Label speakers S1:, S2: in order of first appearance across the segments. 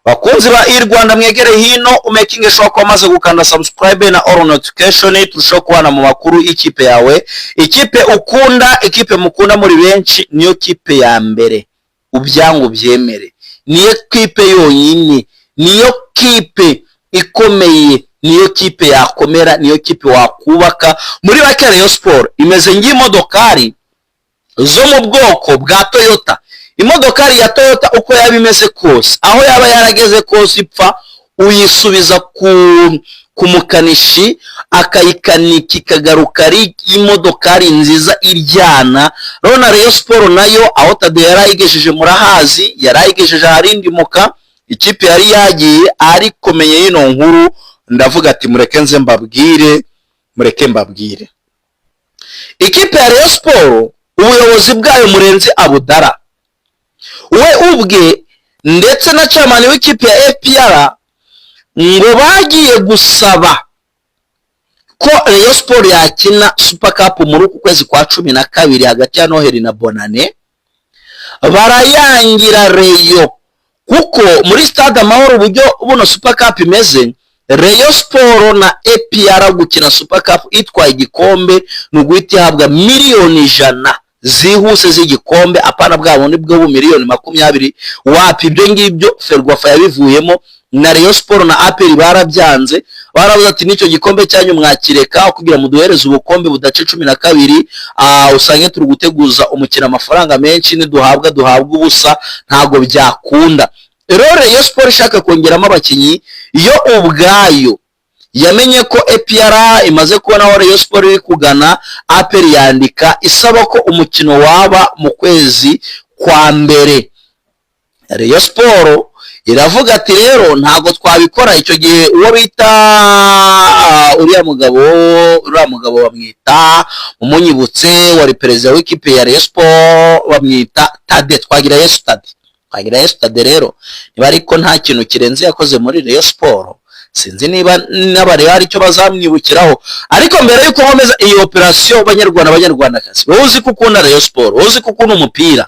S1: Bakunzi ba i Rwanda, mwegere hino umakinge sure ko wamaze gukanda subscribe na all notification, turushaho kubana mu makuru y'ikipe yawe, ikipe ukunda, ikipe mukunda muri benshi. Niyo kipe ya mbere, ubyangu byemere, niyo kipe yonyine, niyo kipe ikomeye, niyo kipe yakomera, niyo kipe wakubaka. Muri bake, Rayon Sport imeze nk'imodokari zo mu bwoko bwa Toyota. Imodokari ya Toyota, uko yaba imeze kose, aho yaba yarageze kose ipfa, uyisubiza ku mukanishi akayikanika, ikagaruka ari imodokari nziza iryana. Rero na Rayon Sport nayo, aho Tade yari ayigejeje murahazi, yari ayigejeje aharindimuka ikipe yari yagiye. Ariko menye yino nkuru, ndavuga ati mureke nze mbabwire, mureke mbabwire. Ikipe ya Rayon Sport, ubuyobozi bwayo, Murenzi Abudara we ubwe ndetse na chairman w'ikipe ya APR, ngo bagiye gusaba ko Rayon Sport yakina Super Cup muri uku kwezi kwa 12, hagati ya Noheli na Bonane. Barayangira Rayon, kuko muri Stade Amahoro, uburyo buno Super Cup imeze, Rayon Sport na APR gukina Super Cup itwaye igikombe ni uguhita ihabwa miliyoni 100 zihuse z'igikombe, apana bwa bundi bwo miliyoni 20. Wapi, ibyo ngibyo Ferwafa yabivuyemo, na Rayon Sport na APR barabyanze. Baravuze ati n'icyo gikombe cyanyu mwakireka kugira muduhereze ubukombe budace 12, usange turi guteguza umukino amafaranga menshi, niduhabwa duhabwa ubusa, ntabwo byakunda. Rero Rayon Sport ishaka kongeramo abakinnyi, yo ubwayo yamenye ko APR imaze kubona aho Rayon Sport iri kugana. APR yandika isaba ko umukino waba mu kwezi kwa mbere. Rayon Sport iravuga ati rero ntabwo twabikora. Icyo gihe uwo bita uriya mugabo bamwita, umunyibutse, wari perezida w'ikipe ya Rayon Sport, bamwita Tade Twagirayesu. Tade Twagirayesu Tade rero, niba ariko nta kintu kirenze yakoze muri Rayon Sport, sinzi niba n'abareba hari icyo bazamwibukiraho. Ariko mbere y'uko nkomeza iyi operasiyo, banyarwanda, banyarwandakazi, wowe uzi ko ukunda Rayon Sport, wowe uzi ko ukunda umupira,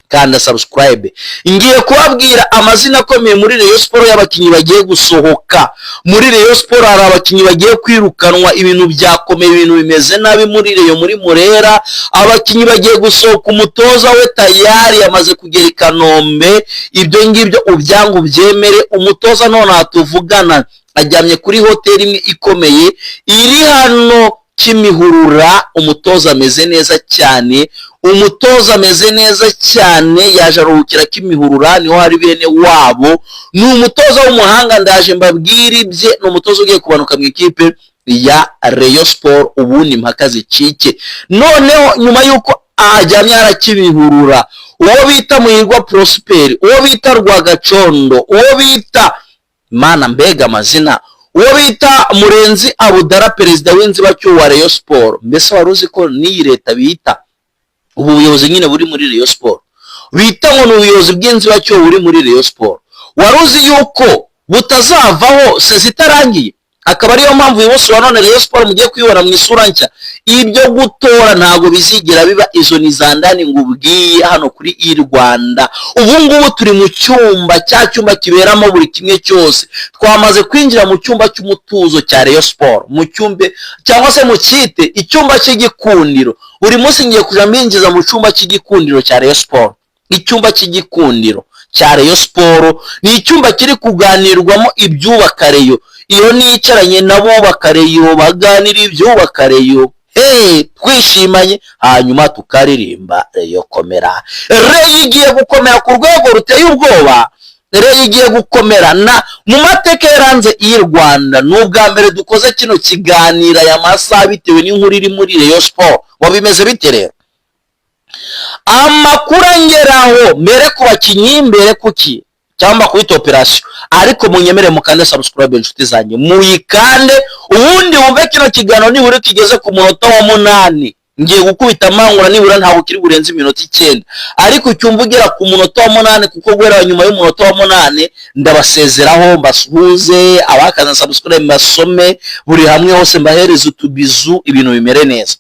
S1: kanda subscribe. Ngiye kubabwira amazina akomeye muri Rayon Sport y'abakinnyi bagiye gusohoka muri Rayon Sport. Hari abakinnyi bagiye kwirukanwa, ibintu byakomeye, ibintu bimeze nabi muri Rayon, muri Murera. Abakinnyi bagiye gusohoka, umutoza we tayari yamaze kugera i Kanombe. Ibyo ngibyo ubyangu ubyemere, umutoza nonaha tuvugana aryamye kuri hoteli imwe ikomeye iri hano Kimihurura. Umutoza ameze neza cyane, umutoza ameze neza cyane, yaje aruhukira Kimihurura, niho hari bene wabo. Ni umutoza w'umuhanga, ndaje mbabwire ibye. Ni umutoza ugiye kumanuka mu ikipe ya Rayon Sport, ubundi impaka zicike. Noneho nyuma y'uko ajyamye arakibihurura, uwo bita Muhirwa Prosper, uwo bita Rwagacondo, uwo bita, mana mbega amazina, uwo bita Murenzi Abudara, perezida w'inzibacyuho wa Rayon Sport. Mbese wari uzi ko n'iyi leta bita ubu buyobozi nyine buri muri Rayon Sport, bita ngo ni ubuyobozi bw'inzibacyuho buri muri Rayon Sport, wari uzi yuko butazavaho saison itarangiye? Akaba ariyo mpamvu uyu munsi wa none Rayon Sport mugiye kuyibona mu isura nshya. Ibyo gutora ntabwo bizigera biba, izo ni za ndani ngo ubwiye hano kuri i Rwanda. Ubu ngubu turi mu cyumba, cya cyumba kiberamo buri kimwe cyose. Twamaze kwinjira mu cyumba cy'umutuzo cya Rayon Sport, mu cyumba cyangwa se mu cyite icyumba cy'igikundiro. Buri munsi ngiye kujya mbinjiza mu cyumba cy'igikundiro cya Rayon Sport. Icyumba cy'igikundiro cya Rayon Sport ni icyumba kiri kuganirwamo ibyubaka Rayon. Iyo nicaranye n'abubaka Rayon, baganira ibyubaka Rayon, hey, twishimanye, hanyuma tukaririmba "Rayon komera". Rayon igiye gukomera ku rwego ruteye ubwoba. Rayon igiye gukomera na mu mateka yaranze y'u Rwanda. Ni ubwa mbere dukoze kino kiganiro aya masaha bitewe n'inkuru iri muri Rayon Sport. Ngo bimeze bite rero? Amakuru angeraho, mbere ku bakinnyi, mbere kuki cyangwa kwita operasiyo, ariko munyemere mukande subscribe, inshuti zanjye, muyikande, ubundi wumve kino kiganiro. Nibura kigeze ku munota wa 8, ngiye gukubita amangura, nibura ntabwo kiri burenze iminota 9, ariko ucyumva ugera ku munota wa 8, kuko guhera nyuma y'umunota wa 8 ndabasezeraho, mbasuhuze abakaza subscribe, mbasome buri hamwe hose, mbahereze utubizu, ibintu bimere neza.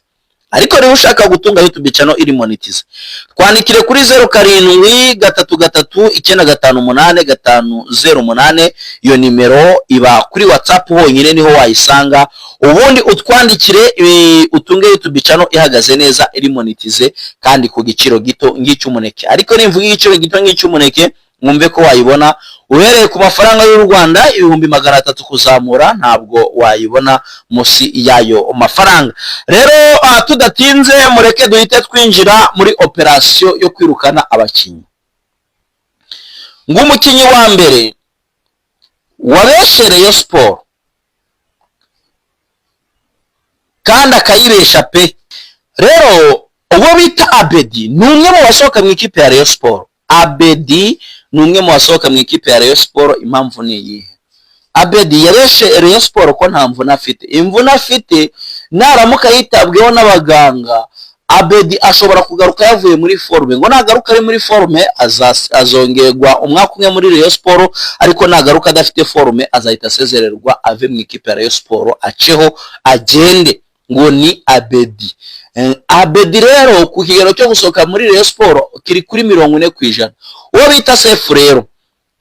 S1: Ariko niba ushaka gutunga YouTube channel iri monetize, twandikire kuri 0733 958 508. Iyo nimero iba kuri WhatsApp honyine, niho wayisanga. Ubundi utwandikire, utunge YouTube channel ihagaze neza, iri monetize, kandi ku giciro gito ng'icy'umuneke. Ariko nimvuga igiciro gito ng'icy'umuneke, mwumve ko wayibona uhereye ku mafaranga y'u Rwanda 300,000 kuzamura. Ntabwo wayibona munsi y'ayo mafaranga. Rero tudatinze, mureke duhite twinjira muri operasiyo yo kwirukana abakinnyi. Ng'umukinnyi wa mbere wabeshe Rayon Sport kandi akayibesha pe, rero uwo bita Abedi ni umwe mu basohoka mu ikipe ya Rayon Sport. Abedi ni umwe mu basohoka mu ikipe ya Rayon Sport. Impamvu ni iyihe? Abedi yabeshe Rayon Sport ko nta mvune afite. Imvune afite, naramuka yitabweho n'abaganga, Abedi ashobora kugaruka yavuye muri forme. Ngo nagaruka ari muri forme, azongerwa umwaka umwe muri Rayon Sport, ariko nagaruka adafite forme, azahita asezererwa, ave mu ikipe ya Rayon Sport, aceho agende. Ngo ni Abedi. Abedi rero ku kigero cyo gusohoka muri Rayon Sport kiri kuri 40%. Uwo bita Sefu rero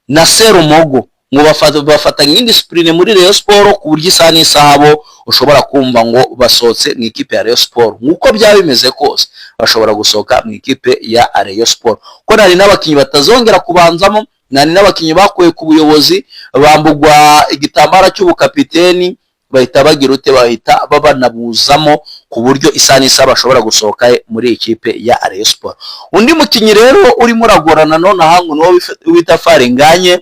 S1: na Serumogo ngo bafatanya indiscipline muri Rayon Sport, ku buryo isaha n'isaha bo ushobora kumva ngo basohotse mu ikipe ya Rayon Sport. Nk'uko byaba bimeze kose, bashobora gusohoka mu ikipe ya Rayon Sport, ko nari n'abakinnyi batazongera kubanzamo, nari n'abakinnyi bakuwe ku buyobozi, bambugwa igitambaro cy'ubukapiteni, bahita bagira ute? Bahita babanabuzamo, ku buryo isaha n'isaha bashobora gusohoka muri ikipe ya Rayon Sport. Undi mukinnyi rero urimo uragorana nonaha ngo ni uwo wita Faringanye,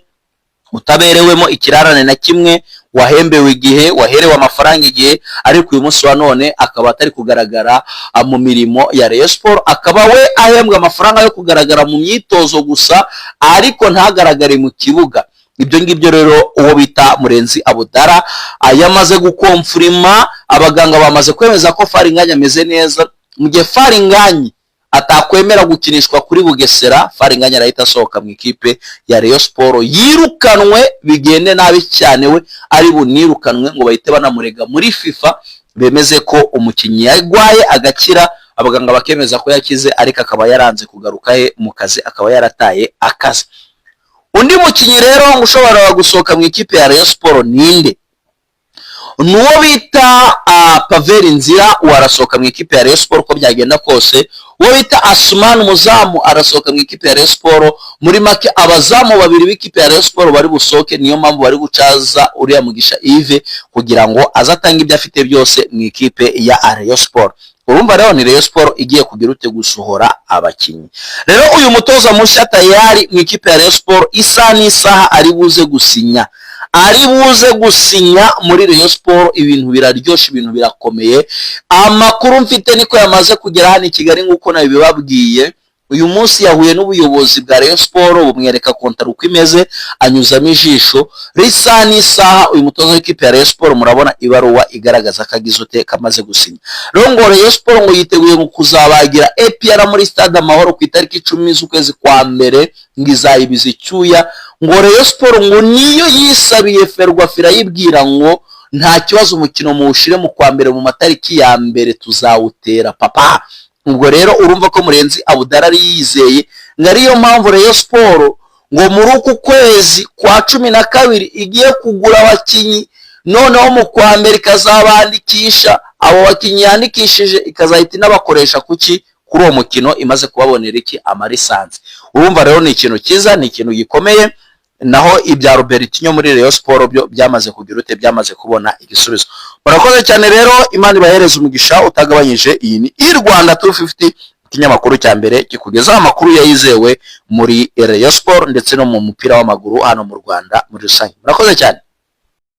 S1: utaberewemo ikirarane na kimwe, wahembewe igihe, waherewe amafaranga igihe, ariko uyu munsi wa none akaba atari kugaragara mu mirimo ya Rayon Sport, akaba we ahembwa amafaranga yo kugaragara mu myitozo gusa, ariko ntagaragare mu kibuga. Ibyo ngibyo rero, uwo bita Murenzi Abudara yamaze gukomfurima, abaganga bamaze kwemeza ko Faringanya ameze neza. Mu gihe Faringanya atakwemera gukinishwa kuri Bugesera, Faringanya arahita asohoka mu ikipe ya Rayon Sport, yirukanwe bigende nabi cyane. We ari bunirukanwe, ngo bahite banamurega muri FIFA, bemeze ko umukinnyi yarwaye agakira, abaganga bakemeza ko yakize, ariko akaba yaranze kugaruka he mu kazi, akaba yarataye akazi. Undi mukinnyi rero ngo ushobora gusohoka mu ikipe ya Rayon Sport ninde? Ni uwo bita Paveri Nzira, uwo arasohoka mu ikipe ya Rayon Sport uko byagenda kose. Uwo bita Asumani umuzamu arasohoka mu ikipe ya Rayon Sport. Muri make, abazamu babiri b'ikipe ya Rayon Sport bari busohoke. Niyo mpamvu bari gucaza uriya Mugisha Yves kugira ngo aze atange ibyo afite byose mu ikipe ya Rayon Sport. Urumva rero ni Rayon Sport igiye kugira ute? Gusohora abakinnyi. Rero uyu mutoza mushya tayari mu ikipe ya Rayon Sport, isaha n'isaha ari buze gusinya, ari buze gusinya muri Rayon Sport. Ibintu biraryoshye, ibintu birakomeye. Amakuru mfite niko yamaze kugera hano i Kigali nk'uko nabibabwiye. Uyu munsi yahuye n'ubuyobozi bwa Rayon Sport, bumwereka kontara uko imeze, anyuzamo ijisho. Isaha n'isaha uyu mutoza w'ikipe ya Rayon Sport, murabona ibaruwa igaragaza ko agize ute? Kamaze gusinya. Rero ngo Rayon Sport ngo yiteguye mu kuzabagira APR muri Stade Amahoro ku itariki 10 z'ukwezi kwa mbere, ngo izayibiza icyuya. Ngo Rayon Sport ngo niyo yisabiye Ferwafa, irayibwira ngo nta kibazo, umukino muwushire mu kwa mbere, mu matariki ya mbere tuzawutera papa. Ubwo rero urumva ko Murenzi Abudara ari yizeye, ngo ariyo mpamvu Rayon Sport ngo muri uku kwezi kwa 12 igiye kugura abakinnyi, noneho mu kwa mbere ikazabandikisha. Abo bakinnyi yandikishije ikazahita inabakoresha kuki? Kuri uwo mukino, imaze kubabonera iki? Amalisansi. Urumva rero ni ikintu cyiza, ni ikintu gikomeye. Naho ibya Robertinho muri Rayon Sport byo byamaze kugira ute? Byamaze kubona igisubizo. Murakoze cyane rero, Imana ibahereze umugisha utagabanyije. Iyi ni i Rwanda 250, ikinyamakuru cya mbere kikugezaho amakuru yayizewe muri Rayon Sport ndetse no mu mupira w'amaguru hano mu Rwanda muri rusange. Murakoze cyane.